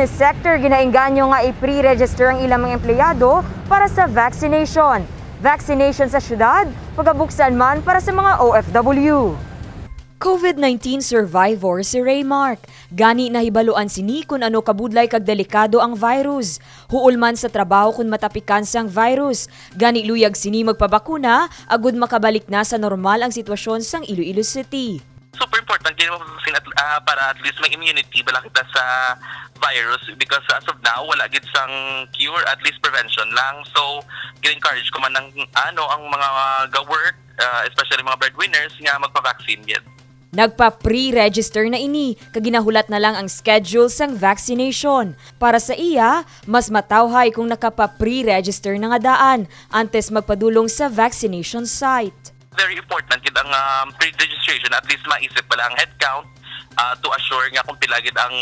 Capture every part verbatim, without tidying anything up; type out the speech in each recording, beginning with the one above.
Sector ginaengganyo nga i-pre-register ang ilang mga empleyado para sa vaccination. Vaccination sa syudad, pagabuksan man para sa mga O F W. COVID nineteen survivor si Raymark. Gani nahibaluan sini kun ano kabudlay kag delikado ang virus. Huol man sa trabaho kun matapikan sang virus. Gani luyag sini magpabakuna agud makabalik na sa normal ang sitwasyon sang Iloilo City. Super important kini mo vaccine at, ah, para at least may immunity bala kita sa virus, because as of now wala gid sang cure, at least prevention lang. So gina-encourage ko man ang, ano, ang mga ga-work, ah, especially mga breadwinners nga magpa-vaccine gid. Nagpa-pre-register na ini kag ginahulat na lang ang schedule sang vaccination. Para sa iya, mas matawhay kung nakapa-pre-register na nga daan antes magpadulong sa vaccination site. Very important gid ang, um, pre-registration, at least maisip bala ang head count, ah, to assure nga kung pila gid ang,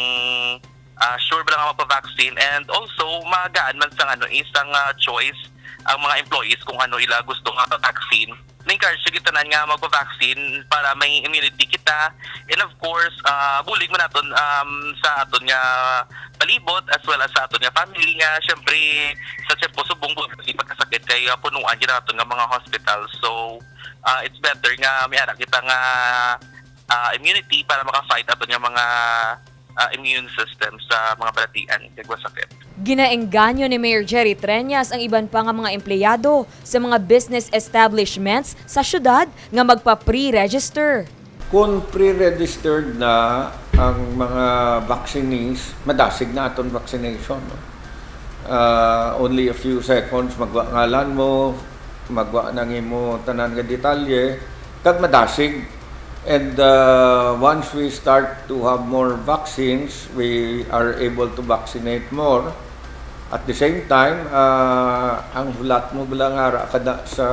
ah, sure bala nga magpa-vaccine, and also magaan man sang, ano, isang, ah, choice ang mga employees kung ano ila gusto nga vaccine. Na-encourage gid tanan nga magpa-vaccine para may immunity kita, and of course, ah, bulig man naton, um, sa aton nga palibot as well as sa aton nga family nga syempre sa tiyempo subong di magkasakit kay, ah, punuan gid ang aton nga mga hospital. So, ah, it's better nga may ara kita nga, ah, immunity para maka-fight aton nga mga, ah, immune system sa mga balatian kag masakit. Ginaengganyo ni Mayor Jerry Treñas ang iban pa nga mga empleyado sa mga business establishments sa syudad nga magpa-pre-register. Kung pre-registered na ang mga vaccinees, madasig na aton vaccination, no? Ah, only a few seconds, magwa ngalan mo, magwa nang imo tanan nga detalye, kag madasig. And, ah, once we start to have more vaccines, we are able to vaccinate more. At the same time, ah, ang hulat mo bala nga ara ka da sa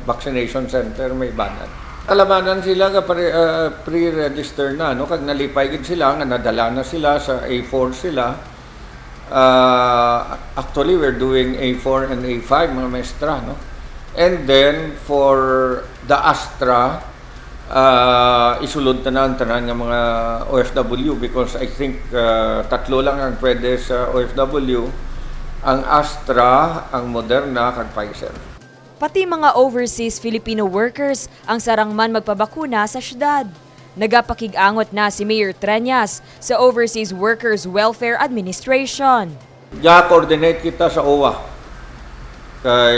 vaccination center, may banat. Kalamanan sila nga pare-, ah, pre-register na, no? Kag nalipay gid sila nga nadala na sila sa A four sila. Ah, actually, we're doing A four and A five, mga maestra, no? And then, for the Astra, ah, isulod tanan, tanan nga mga O F W, because I think, ah, tatlo lang ang pwede sa O F W, ang Astra, ang Moderna, kag Pfizer. Pati mga overseas Filipino workers ang sarang man magpabakuna sa syudad. Nagapakig-angot na si Mayor Treñas sa Overseas Workers Welfare Administration. Ga-coordinate kita sa O W A kay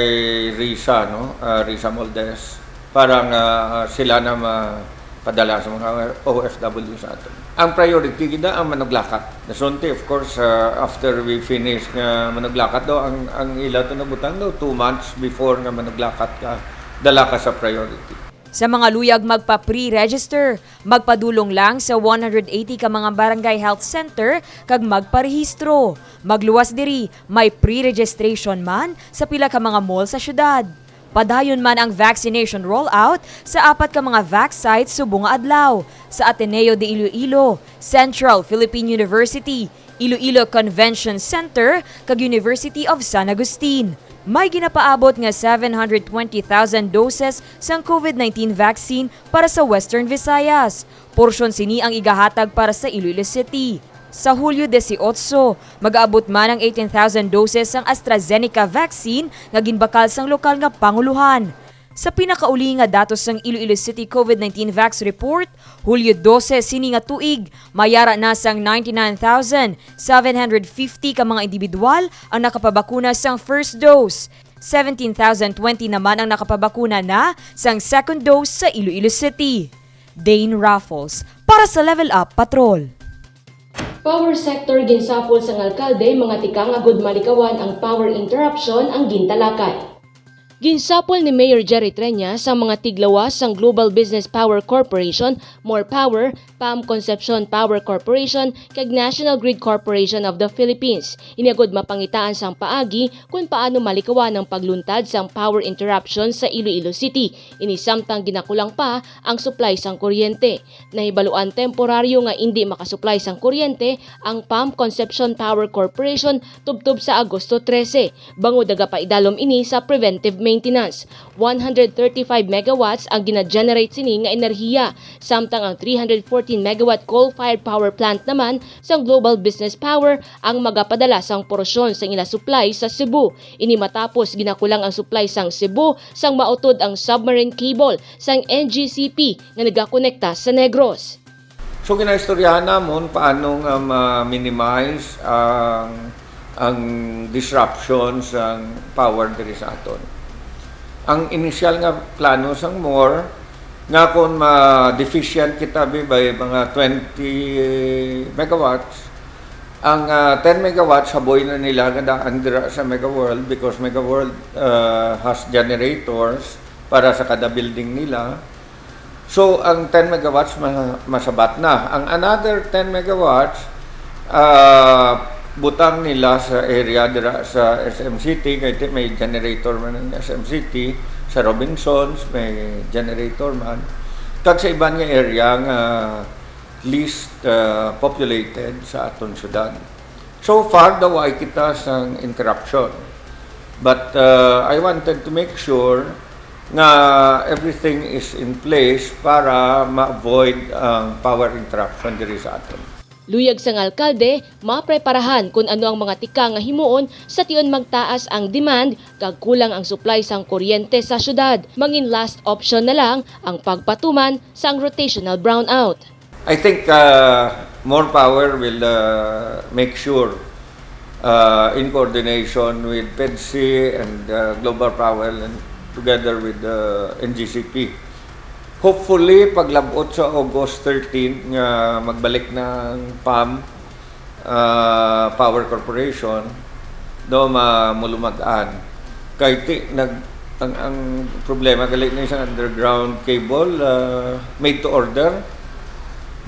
Risa, no? Ah, Risa Moldes, para nga, ah, sila na mapadala sa mga O F W sa aton. Ang priority gid ang manuglakat. Nasunti, of course, ah, after we finish nga manuglakat daw, ang, ang ila to nabutang daw, two months before nga manuglakat ka, dala ka sa priority. Sa mga luyag magpa-pre-register, magpadulong lang sa one hundred eighty ka mga barangay health center kag magparehistro. Magluwas diri, may pre-registration man sa pila ka mga mall sa syudad. Padayon man ang vaccination rollout sa apat ka mga vac sites subong nga adlaw, sa Ateneo de Iloilo, Central Philippine University, Iloilo Convention Center, kag University of San Agustin. May ginapaabot nga seven hundred twenty thousand doses sang COVID nineteen vaccine para sa Western Visayas. Porsyon sini ang igahatag para sa Iloilo City. Sa Hulyo dieciocho, mag-aabot man ang eighteen thousand doses sang AstraZeneca vaccine nga ginbakal sang lokal nga pangulohan. Sa pinakauli nga datos sang Iloilo City COVID nineteen Vax Report, Hulyo dose sini nga tuig, may ara na sang ninety-nine thousand seven hundred fifty ka mga indibidwal ang nakapabakuna sang first dose. Seventeen thousand twenty naman ang nakapabakuna na sang second dose sa Iloilo City. Dane Raffles, para sa Level Up Patrol. Power sector ginsapol sang alkalde, mga tikang agud malikawan ang power interruption ang gintalakay. Ginsapol ni Mayor Jerry Treñas ang mga tiglawas sang Global Business Power Corporation, More Power, PAM Concepcion Power Corporation, kag National Grid Corporation of the Philippines. Ini agud mapangitaan sang paagi kung paano malikawan ang pagluntad sang power interruption sa Iloilo City. Ini samtang ginakulang pa ang supply sang kuryente. Nahibaluan temporaryo nga indi makasuplay sang kuryente ang PAM Concepcion Power Corporation tubtob sa Agosto trese, bangod nagapaidalom ini sa preventive maintenance. One hundred thirty-five megawatts ang gina-generate sini nga enerhiya, samtang ang three hundred fourteen megawatt coal-fired power plant naman sang Global Business Power ang magapadala sang porsyon sang ila supply sa Cebu. Ini matapos ginakulang ang supply sang Cebu sang mautod ang submarine cable sang N G C P nga nagakonekta sa Negros. So, ginaistoryahan namon paano nga ma-minimize ang, ang disruption sang power diri sa aton. Ang initial nga plano sang MORE nga kung ma-deficient kita bi by mga twenty megawatts, ang, ah, ten megawatts haboy na nila nga daan dira sa Megaworld because Megaworld, ah, has generators para sa kada building nila. So, ang ten megawatts ma-, masabat na. Ang another ten megawatts, ah, butang nila sa area dira sa S M City, kay ti-, may generator man ang S M City, sa Robinsons, may generator man. Kag sa iban nga area nga least, ah, populated sa aton syudad. So far, daw ay kita sang interruption. But, uh, I wanted to make sure nga everything is in place para ma-avoid ang power interruption diri sa aton. Luyag sang alkalde, mapreparahan kun ano ang mga tika nga himuon sa tion magtaas ang demand kag kulang ang supply sang kuryente sa syudad. Mangin last option na lang ang pagpatuman sang rotational brownout. I think, uh, MORE Power will, uh, make sure, uh, in coordination with PEDCI and, uh, Global Power and together with the N G C P. Hopefully, paglabot sa August thirteen nga magbalik na ang PAM, ah, Power Corporation, no, ma-, malumag-an. Kay ti-, nag-, ang, ang problema gali ni sa underground cable, ah, made to order.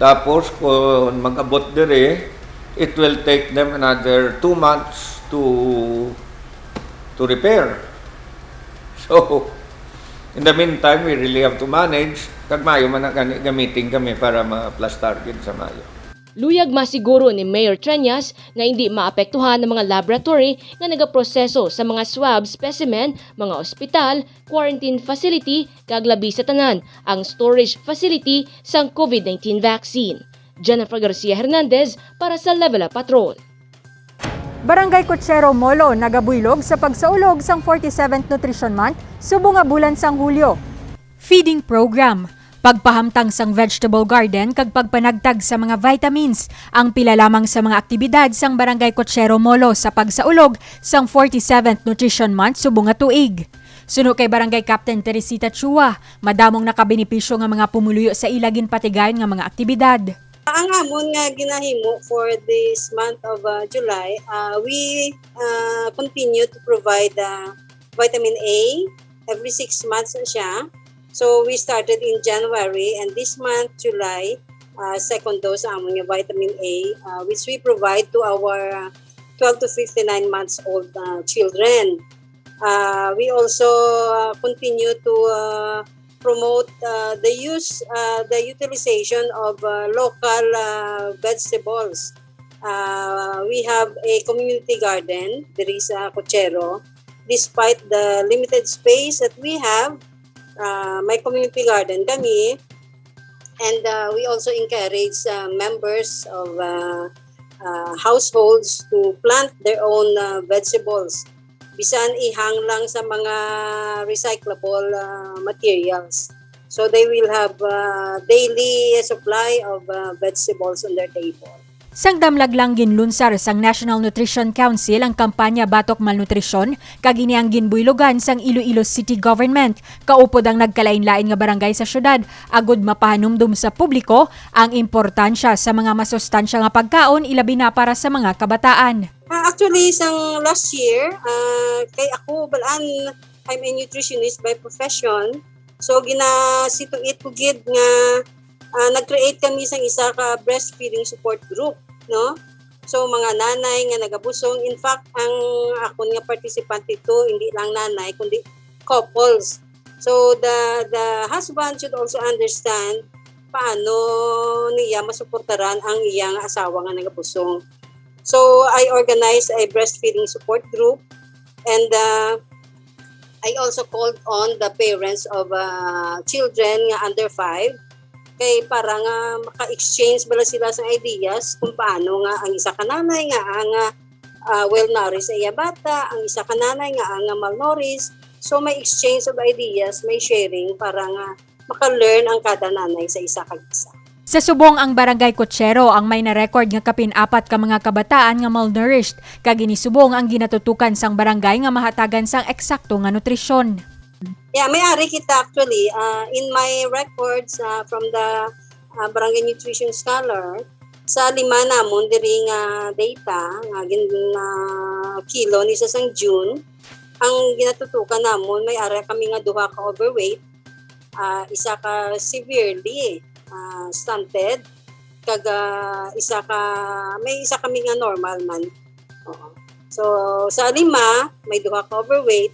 Tapos, kung mag-abot diri, it will take them another two months to, to repair. So, in the meantime, we really have to manage. Kag maayo man na gani, gamitin kami para ma-plastar gid sa maayo. Luyag masiguro ni Mayor Treñas nga indi maapektuhan ang mga laboratory nga nagaproseso sa mga swab specimen, mga ospital, quarantine facility, kag labi sa tanan, ang storage facility sang COVID nineteen vaccine. Jennifer Garcia Hernandez para sa Level Up Patrol. Barangay Cochero, Molo nagabuylog sa pagsaulog sang forty-seventh Nutrition Month subong nga bulan sang Hulyo. Feeding program, pagpahamtang sang vegetable garden kag pagpanagtag sa mga vitamins ang pila lamang sa mga aktibidad sang Barangay Cochero, Molo sa pagsaulog sang forty-seventh Nutrition Month subong nga tuig. Suno kay Barangay Captain Teresita Chua, madamong nakabenepisyo nga mga pumuluyo sa ila ginpatigayon nga mga aktibidad. Ang amon nga ginahimo for this month of, uh, July, uh, we, uh, continue to provide, uh, vitamin A. Every six months na siya. So, we started in January, and this month, July, uh, second dose sa amon nga vitamin A, uh, which we provide to our twelve to fifty-nine months old, uh, children. Uh, we also, uh, continue to, uh, promote, uh, the use, uh, the utilization of, uh, local, uh, vegetables. Uh, we have a community garden diri sa Cochero. Despite the limited space that we have, uh, may community garden kami. And, uh, we also encourage, uh, members of, uh, uh, households to plant their own, uh, vegetables. Bisan ihang lang sa mga recyclable, uh, materials. So they will have, uh, daily supply of, uh, vegetables on their table. Sang damlag lang ginlunsar sang National Nutrition Council ang kampanya batok malnutrisyon, kag ini ang ginbuylogan sang Iloilo City Government. Kaupod ang nagkalain-lain nga barangay sa syudad, agud mapahanumdom sa publiko ang importansya sa mga masustansya nga pagkaon, ilabi na para sa mga kabataan. Ah, actually, sang last year, ah, kay ako, balaan, I'm a nutritionist by profession. So, gina-situate ko gid nga, ah, nag-create kami sang isa ka breastfeeding support group, no? So, mga nanay nga nagabusong. In fact, ang akon nga participant dito, hindi lang nanay, kundi couples. So, the, the husband should also understand paano niya masuportaran ang iyang asawa nga nagabusong. So, I organized a breastfeeding support group, and, uh, I also called on the parents of, ah, children nga under five, kay para nga maka-exchange bala sila sa ideas kung paano nga ang isa ka nanay nga ang, ah, ah, well-nourished sa iya bata, ang isa ka nanay nga ang malnourished. So, may exchange of ideas, may sharing para nga maka-learn ang kada nanay sa isa kag isa. Sa subong, ang Barangay Cochero ang may na-record nga kapin apat ka mga kabataan nga malnourished, kag ini subong ang ginatutukan sang barangay nga mahatagan sang eksakto nga nutrisyon. Yeah, may ari kita actually, ah, in my records, ah, from the, ah, Barangay Nutrition Scholar, sa lima namon diri nga data nga gin-, ah, kilo ni sa sang June, ang ginatutukan namon may ara kami nga duha ka overweight, ah, isa ka severely, ah, stunted, kag, ah, isa ka, may isa kami nga normal man. Oo. So, sa lima, may duha ka overweight,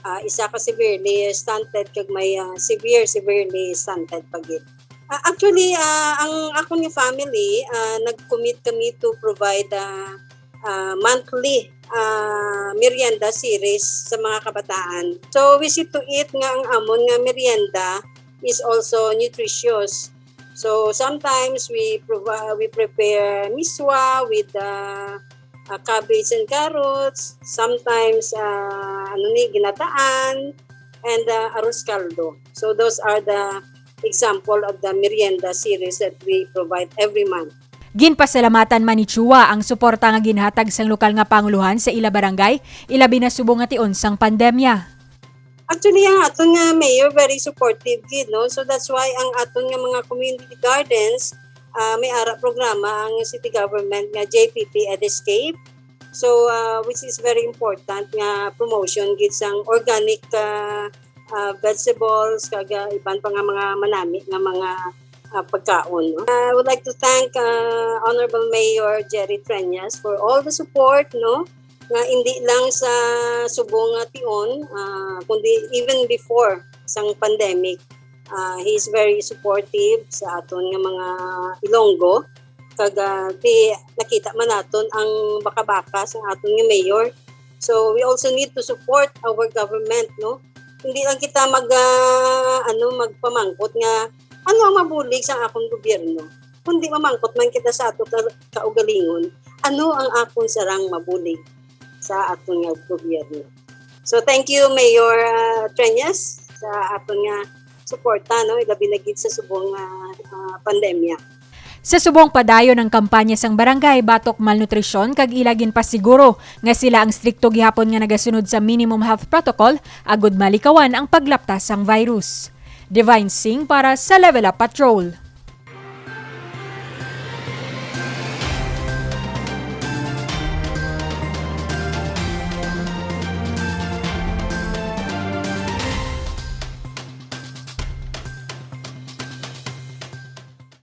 ah, isa ka severely stunted, kag may, ah, severe, severely stunted pa gid. Ah, actually, ah, ang akon nga family, ah, nag-commit kami to provide, ah, ah, monthly, ah, merienda series sa mga kabataan. So, we see to it nga ang amon nga merienda is also nutritious. So, sometimes we provi-, we prepare miswa with, ah, ah, cabbage and carrots, sometimes, ah, ano ni, ginataan, and, ah, arroz caldo. So, those are the example of the merienda series that we provide every month. Ginpasalamatan man ni Chua ang suporta nga ginhatag sang lokal nga pangulohan sa ila barangay, ilabi na subong nga tion sang pandemya. Actually, ang aton nga mayor very supportive gid, no? So that's why ang aton nga mga community gardens, ah, may ara programa ang city government nga J P P Ed Escape. So, ah, which is very important nga promotion gid sang organic, ah, ah, vegetables kag, ah, iban pa nga mga manami nga mga, ah, pagkaon, no? I would like to thank, ah, Honorable Mayor Jerry Treñas for all the support, no? Nga hindi lang sa subong nga tion, ah, kundi even before sang pandemic. Ah, he is very supportive sa aton nga mga Ilonggo. Kag, ah, di, nakita man naton ang baka-baka sa aton nga mayor. So, we also need to support our government, no? Hindi lang kita mag, ah, ano, magpamangkot nga, "Ano ang mabulig sa akon gobyerno?" Kundi mamangkot man kita sa ato ka, kaugalingon, "Ano ang akon sarang mabulig sa aton nga gobyerno?" So, thank you, Mayor, ah, Treñas, sa aton nga suporta, no? Ilabi na gid sa subong nga, ah, pandemya. Sa subong, padayon ang kampanya sang barangay batok malnutrisyon, kag ila ginpasiguro nga sila ang strikto gihapon nga nagasunod sa minimum health protocol agud malikawan ang paglapta sang virus. Divine Singh para sa Level Up Patrol.